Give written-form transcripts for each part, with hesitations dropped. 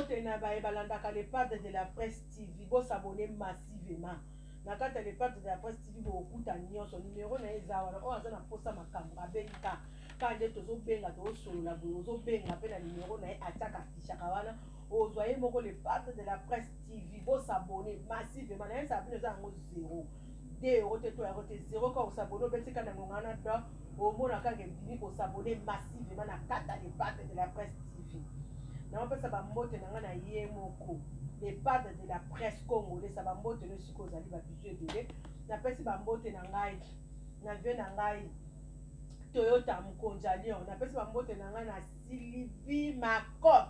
bambote na baye balandaka Le Padre de la Presse TV. Bosabone massivement na kati ya Le Padre de la Presse TV, bokokuta nyonso. Numero na ye eza wana. Oyo aza na mposa makambo, abengi ka kaka nde tozobenga, tozosolola boye, ozobenga mpe na numero na ye atiaka, afishaka wana, ozwa ye moko Le Padre de la Presse TV. Bosabone massivement. Nayebisaka bino, eza yango 0 2 euro te, to yango te 0. Ka osabone, obeti ka na ngonga wana to omona kaka ebimi. Osabone massivement na kati ya Le Padre de la Presse TV. Naopesa bambote na ngai na ye moko Le Padre de la Presse congolais. Sa bambote no esika ozali, babizu ebele. Napesi bambote na ngai na vie na ngai Toyota mokonzi ya Lyon. Napesi bambote na ngai na Sylvie Macop.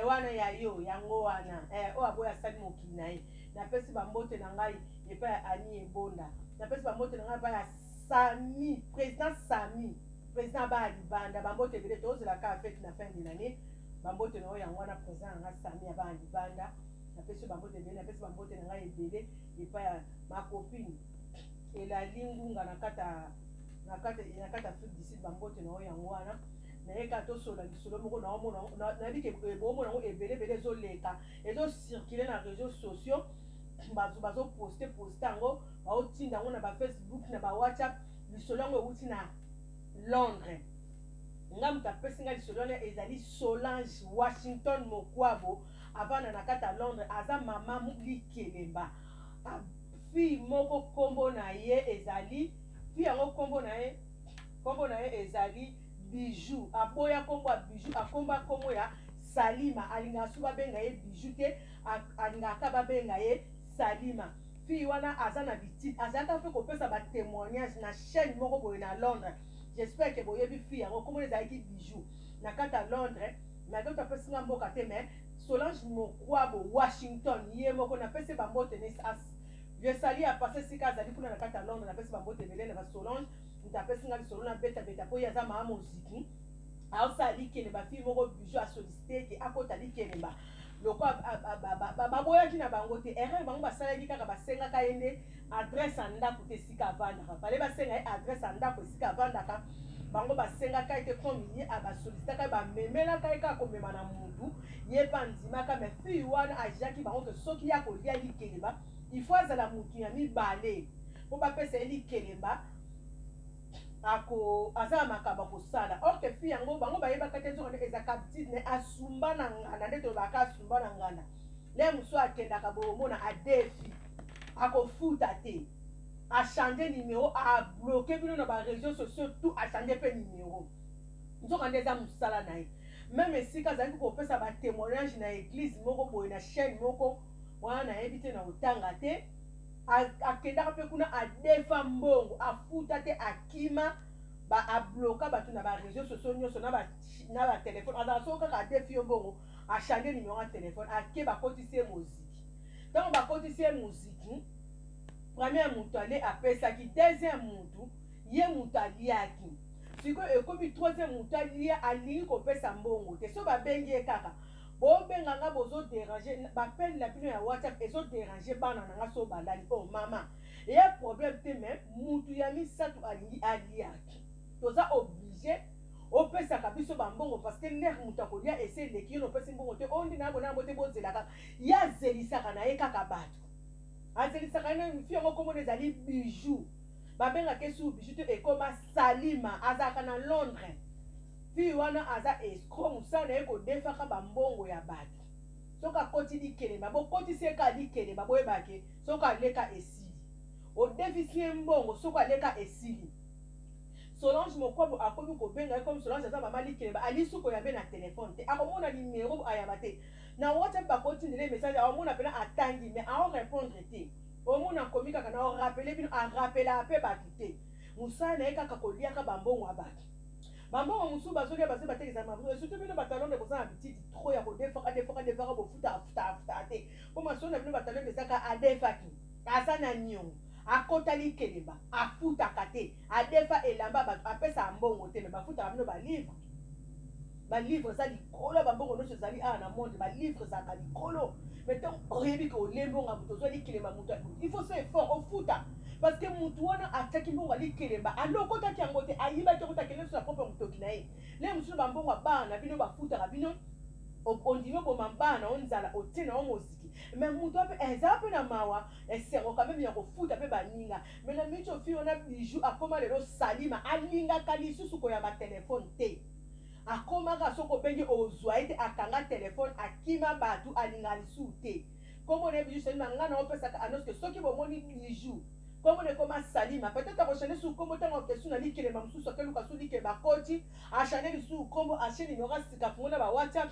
Wana ya yo yango wana, oyo aboyi asali mokili na ye. Napesi bambote na ngai epai ya Ani Ebonda. Napesi bambote na ngai epai ya Sami, président Sami, président baya libanda. Bambote ebele. Tozelaka fête na fin de l'année. Bambote na oyo yango wana, président na ngai Sami ya baya libanda, napesi bambote ebele. Napesi bambote na ngai ebele epai ya ma copine Elali Ngunga na kati Afrique du Sud. Bambote na oyo yango wana. Naye kaka tosola lisolo moko. Nayebi ke bomona yango ebele ebele, ezoleka, ezocircule na réseaux sociaux. Bato bazoposte poste yango, baotinda yango na baFacebook, na baWhatsApp. Lisolo yango ewuti na Londres. Nga moto apesi nga lisolo wana ezali Solange Washington Mokwabo, avanda na kati ya Londres, aza mama likelemba. Fille moko, nkombo na ye ezali, fille yango nkombo na ye ezali Bijou. Aboya nkombo ya Bijou, akomba nkombo ya Salima. Alingaka so babenga ye Bijou te, alingaka babenga ye Salima. Fille wana aza na bitide, azalaka mpe kopesa batémoignage na chaîne moko boye na Londres. J'espère ke boyebi fille yango, nkombo ezalaki Bijou, na kati ya Londres. Malgré to apesi nga mboka te, mais Solange Mokwabo Washington ye moko, napesi bambote. Je sali apase esika azali kuna na kati ya Londres. Napesi bambote ebele na baSolange. Moto apesi nga lisolo na betabeta mpo ye aza maa moziki, aosala likelemba. Fille moko Bijou asollicite ke akota likelemba. Lokwa baboyaki na bango te, erreur bango basalaki kaka, basengaka ye nde adresse ya ndako te esika avandaka. Fale basenga ye adresse ya ndako esika avandaka. Bango basengaka ye te. Comme ye basollicitaka ye, bamemelaka ye kaka komema na mutu, ye mpe andimaka. Mais fille wana agiaki bango ke soki ya kolia likelemba, il faut azala mutu ya mibale mpo bapesa ye likelemba. Ako aza na makambo akosala. Or que fille yango, bango bayebaka te, nzoka nde eza captive ne asumba na nganda. Nde tolobaka asumba na nganda. Le mosusu akendaka boye, omona adefi, akofuta te, achange numéro, abloke bino na baréseaux sociaux tout, achange mpe numéro. Nzoka nde eza mosala na ye. Même esika azalaki kopesa batémoignage na église moko boye, na chaîne moko wana, nayebi te na kotanga te, akendaka mpe kuna, adefa mbongo, afuta te, akima, abloka bato na baréseaux sociaux nyonso, na batelefone. Azala soko kaka adefi yo mbongo, achange numéro ya telefone, ake, bakotisi ye moziki. Ntango bakotisi ye moziki, premier moto ale apesaki, deuxième motu ye moto aliaki, sikoyo ekomi troisième moto alia, alingi kopesa mbongo te. So babengi ye kaka, bobenga nga, bozoderange bapele na bino ya WhatsApp, ezoderange bana na nga so balali. Oh mama, eya problème te, mais mutu ya misato alingi aliaki, toza obligé opesaka biso bambongo, parce que l'heure moto akolia ese eleki, yo na opesi mbongo te. Oyo nde na yango te, bozela kaka. Ye azelisaka na ye kaka bato, azelisaka ye. Fi yango komona ezali Bijou, babengaka esu Bijou te, ekoma Salima. Azalaka na Londres. Fille wana aza escroc, mosala na ye kodefaka bambongo ya bato. Soki akoti likelemba, bokotisi ye kaka likelemba, boyebake soki aleka esili, odefisi ye mbongo, soki aleka esili. Solange Mokwabo akomi kobenga ye. Comme Solange aza mama likelemba, alisi koyambe na telefone te, akomona nimero ayamba te. Na WhatsApp bakotindela ye message, aomona mpena atangi, mais aorépondre te. Omona akomi kaka na orapele bino, arapelaka mpe bato te. Mosala na ye kaka koliaka bambongo ya bato. Bambongo mosusu bazolia, bazo batekisa. Surtout bino bato ya Londres, boza na bititi trop ya kodefaka, defaka, defaka, bofuta, afuta, afuta te. Mpo masolo na bino bato ya Londres ezaka adefaki, aza na niongo, akota likelemba, afutaka te, adefa elamba, bato apesaka mbongo te, mais bafutaka bino balivre. Balivre eza likolo ya bambongo nyonso ezali awa na monde. Balivre ezalaka likolo, mais ntango oyebi ke olembi onga moto, ozwa likelemba, moto, il faut se effort ofuta, parce que motu wana atiaki mbongo ya likelemba, alokotaki yango te, ayibaki yango te, akende so na propre motoki na ye. Le mosusu bambongo ya bana na bino bafutaka bino, ondimi. Ondimi oboma bana na yo nzala, otie na yo moziki, mais mutu wana pe eh, zala pe na mawa, esengo quand meme ya kofuta pe baninga. Mais na minute oyo fille wana Bijou akoma lelo Salima, alingaka lisusu koyamba telephone te. Akomaka soki obengi ozua ye te, akanga telephone, akima batu, alingaka lisusu te. Kombo na ye Bijou Salima, nga naopesaka annonce que soki bomoni Bijou kombo na ekoma Salima, peut-etre ako changer lisusu kombo tango ake lisusu na likelemba mosusu, ake luka lisusu likelemba akoti, a changer lisusu kombo, atie numero ya sika, afungoli na ba WhatsApp.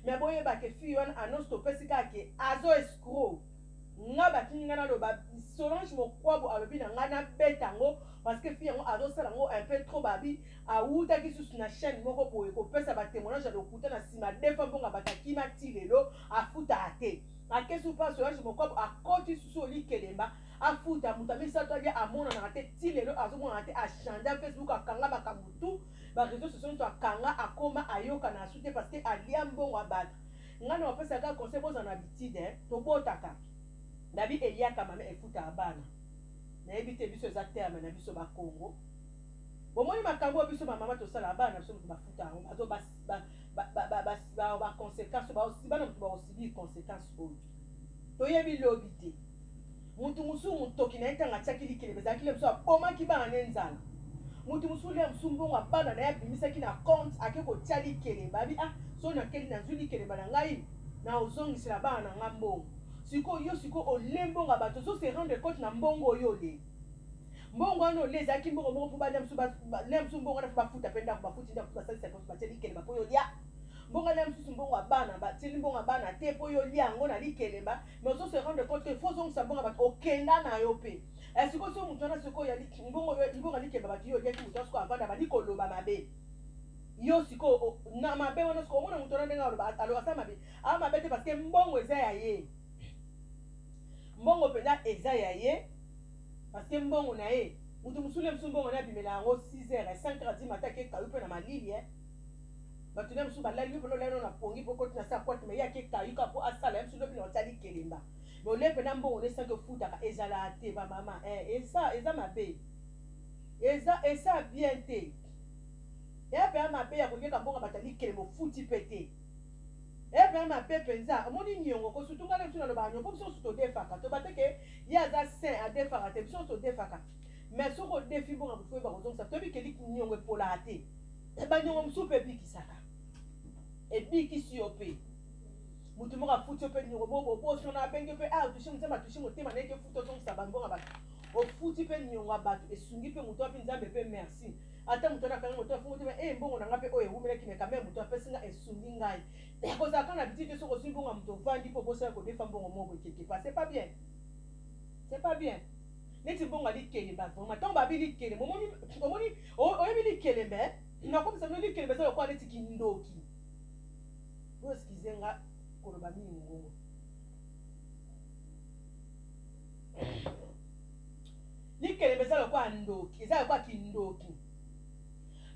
Mais boyeba ke fille wana annonce topesi kaka ke azo escroc. Nga batindi nga naloba, Solange Mokwabu alobi na nga nabeta yango parce que fille yango azosala yango un peu trop. Babi awutaki susu na chaîne moko boye kopesa ba témoignage ya lokuta, na nsima defa mbongo ya bato akima ti lelo afutaka te. Ake susu pa Solange Mokwabu, akoti susu likelemba, afuta moto ya misato, alia, amonanaka te ti lelo, azomonana te. Achangea Facebook, akanga makambo tout, ba réseaux sociaux nyonso akanga, akoma ayokana asu te parce que alia mbongo ya bato. Ngai na bapesaka kaka conseil, bozala na habitude tobotaka nabi eliaka mame efutaka bana. Nayebi te, biso eza terme na biso Bakongo. Bomoni makambo oyo biso bamama tosala, bana na biso moto bafuta yango, bazo baconséquence, bana moto bakosubir conséquence oyo toyebi lobi te. Mutu mosusu motoki na ye ntango atiaki likelebe ezalaki le mosusu abomaki bana ne nzala. Mutu mosusu le mosusu mbongo ya bana na ye abimisaki na compte, ake kotia likelemba, abi ah, so nakeli nazwi likelemba na ngai na ozongisela bana na nga mbongo. Sikoyo yo sikoyo ole mbongo ya bato, ozo se rendre compte na mbongo oyo ole, mbongo wana ole ezalaki mbongo moko mpo balia mosusu, lia mosusu mbongo wana mpo bafuta mpe ndako, bafuti ndako, basalisa mpo batie likelemba mpo yo lia mbongo, alia mosusu mbongo ya bana, batieli mbongo ya bana te mpo yo lia yango na likelemba. Mais ozo se rendre compte que faut ozongisa mbongo ya bato okenda na yo mpe sikoyo so moto wana sikoyo ya mbongo, mbongo ya likelemba bato yo oliaki, moto wana sikoyo avanda bandi koloba mabe yo sikoyo na mabe wana. Sikoyo omona moto wana ndenge aloba, asala mabe, aa mabe te parce que mbongo eza ya ye, mbongo mpenza eza ya ye parce que mbongo na ye. Moto mosusu le mosusu mbongo na ye abimela yango 6 heures, 5 heures du matin, ake kayu mpe na malili. Bato na mosusu balali, yo mpena olali na pongi mpo koti na sa kwate, mais ye ake kayuka mpo asala ye mosusu lobi na otia likelemba. Mais ole mpena mbongo na esangi ofutaka ezalaka te. Bamama, eza mabe, eza esa bien te, eya mpenza mabe ya kolieka mbongo bato ya likelemba ofuti mpe te, eya mpenza mabe mpenza. Omoni niongo ko surtout ngai na biso nalobaka niongo mpo biso nyonso todefaka, toba te ke ye aza saint adefaka te, biso nyonso todefaka. Mais soki odefi mbongo ya motu, oyeba kozongisa. Toyebi ke niongo epolaka te, baniongo mosusu mpe ebikisaka, ebikisi yo mpe motu moko afuti yo mpe niongo moko bobosana, abengi yo mpe ah, otouche Nzambe, atouche motema na ye ke futa, ozongisa bambongo ya bato, ofuti mpe niongo ya bato, esungi mpe moto wapi. Nzambe mpe merci, ata moto wana akangi moto, afungi motema e mbongo na nga mpe oyo ewumelaki, mais quand même moto apesi nga, esungi ngai. Kozala kaka na biti te, soki ozwi mbongo ya moto, ovandi mpo obosana kodefa mbongo moko boye quelque part, c'est pas bien, c'est pas bien. Neti mbongo ya likelemba, vraiment ntango babi likelemba, omoni, omoni, oyebi likelemba, nakomisa bino likelemba eza lokola neti kindoki. Bo excuse nga koloba mingi mongongo. Likelemba eza lokola ndoki, eza lokola kindoki,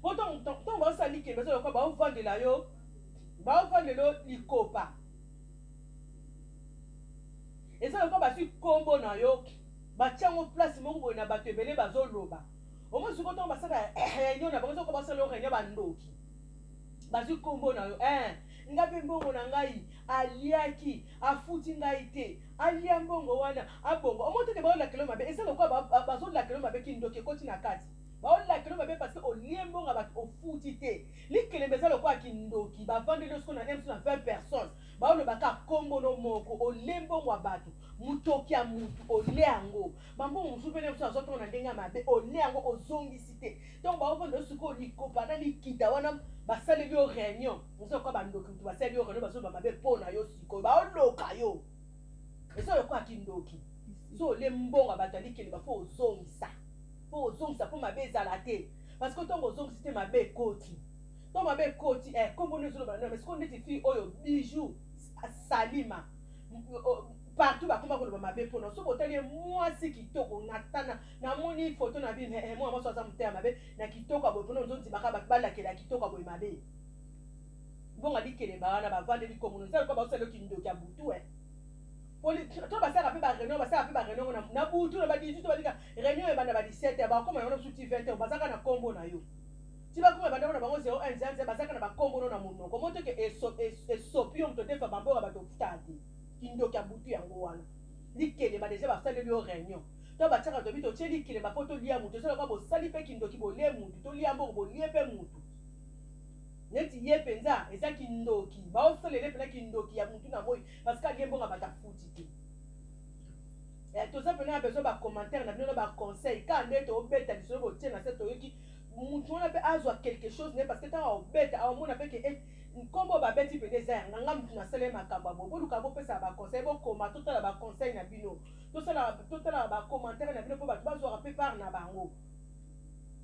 po ntango baosala likelemba eza lokola baovandela yo, baovandela yo likopa, eza lokola bazwi nkombo na yo, batia yango place moko boye na bato ebele bazoloba. Omoi sikoyo ntango basala réunion na bango, eza lokola basala yo réunion, bandoki bazwi nkombo na yo. Nga mpe mbongo na ngai aliaki, afuti ngai te, alia mbongo wana abongo. Omoi teke baolakela yo mabe, eza lokola bazolakela yo mabe, kindoki ekoti na kati, baolakela yo mabe parce que olie mbongo ya bato, ofuti te. Likelemba eza lokola kindoki, bavandeli yo sikoyo na mso na 20 personnes, baolobaka nkombo no moko, olie mbongo ya bato, motoki ya mutu olie yango, bambongo mosusu mpe mosusu azwa ntongo na ndenge ya mabe, olie yango, ozongisi te. Ntongo baovanda yo sikoyo likopa na likita wana, basaleli yo réunion, oza lokola bandoki, mutu basaleli yo réunion, bazoloba mabe mpo na yo, sikoyo baoloka yo, eza lokola kindoki. So olie mbongo ya bato ya likelemba, fo ozongisa, fo ozongisa mpo mabe ezala te, parce que ntongo ozongisi te, mabe ekoti. Ntongo mabe ekoti, kombo nde ezoloba na. Mais sikoyo ndeti fille oyo Bijou Salima, partout bakoma koloba mabe mpona soki otali ye, mwasi kitoko, natana namoni foto na bino, mwana mwasi aza motema mabe na kitoko ya boye, mpona nzondimaka bato balakela kitoko ya boye mabe. Mbongo likelemba wana bavandeli komono, eza lokola baosala yo kindoki ya butu. To basalaka mpe baréunion, basalaka mpe baréunion na butu na ba 18, balika réunion ebanda ba 17 heures, bakoma yango na biso ti 20 heures, bazaka na nkombo na yo ti bakoma bandako na bango 01 0 bazaka na bakombo no na monoko mo teke esopi yo moto defa. Kindoki ya butu yango wana. Likelemba deja basaleli yo reunion. To batiaka tobi totie likelemba mpo tolia mutu. Eza lokola bosali mpe kindoki bolie mutu, tolia mbongo bolie mpe mutu. Neti ye mpenza eza kindoki. Baosalele mpenza kindoki ya mutu na moi parce que alie mbongo ya bato afuti te. Eh, toza mpena na besoin ba commentaire na bino na ba conseil kaka nde tobeta lisolo botie na se toyoki mutu wana mpe azwa quelque chose ne parce que ntango akobeta aomona mpe ke eh, nkombo babeti mpenza eza ya nga nga mutu nasala ye makambo ya boye. Boluka bopesa ba conseil, bokoma totala ba conseil na bino, totala ba commentaire na bino mpo bato bazwaka mpe part na bango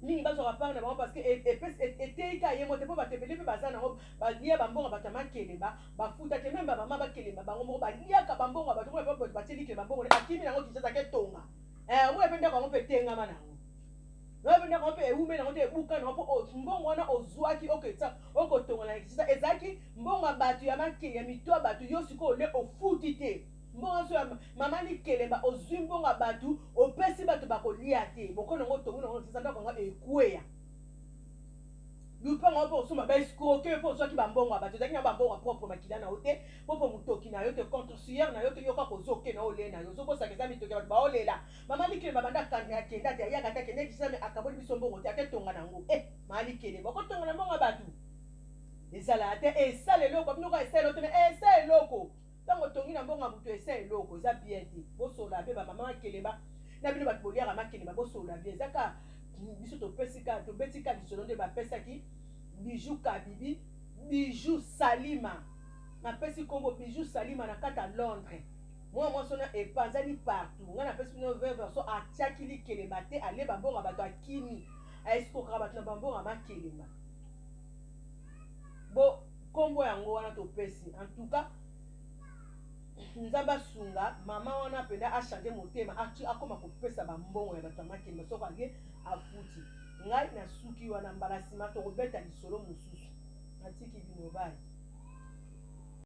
mingi, bazwaka part na bango parce que eteyi kaka ye mo te mpo bato ebele mpe baza nango balia bambongo bato ya makelemba bafuta te. Meme bamama bakelemba bango moko baliaka bambongo ya bato. Mona mpe bato batie likelemba mbongo akimi nango Kinshasa ake tonga. Omona mpe ndako yango mpe etengama nango, oyo mpe ndako yango mpe ewumeli nango te, ebuka nango mpo mbongo wana ozwaki oketisa okotonga na Kinshasa ezalaki mbongo ya bato ya make ya mito ya bato. Yo sikoyo ole ofuti te mbongo nyonso ya mama likelemba, ozwi mbongo ya bato opesi bato bakolia te, bokona yango otongi nango Kinshasa, ndako yango ekweya, lupango mpo osomba baescroquer mpo ozwaki bambongo ya bato. Ezalaki na bambongo ya propre makila na yo te, propre motoki na yo te, contre sueur na yo te. Yo kaka ozwi oke na ole na yo, ozobosaka eza mitoki ya bato baolela. Mama likelemba banda akenda te, ayaka te, akende Kinshasa me akaboli biso mbongo te, aketonga nango. Eh, mama likelemba, okotonga na mbongo ya bato ezalaka te. Esala eloko bino kaka esala eloko te, me esa eloko ntango otongi na mbongo ya moto esa eloko eza bien te. Bosolola mpe bamama makelemba na bino bato boliaka makelemba, bosolola bien. Eza kaka biso topesi kaka tobeti kaka lisolo nde bapesaki Bijou Kabibi, Bijou Salima. Napesi nkombo Bijou Salima na kati ya Londres. Mwana mwasi wana epanzani partout. Ngai napesi bino vrai version. Atiaki likelemba te, alie bambongo ya bato, akimi aesikokaka bato na bambongo ya makelemba. Bo nkombo yango wana topesi. En tout cas, Nzambe asunga mama wana mpenza achange motema, akoma kopesa bambongo ya bato ya makelemba soko alie afuti. Ngai nasuki wana, mbala nsima tokobeta lisolo mosusu. Natiki bino, bye.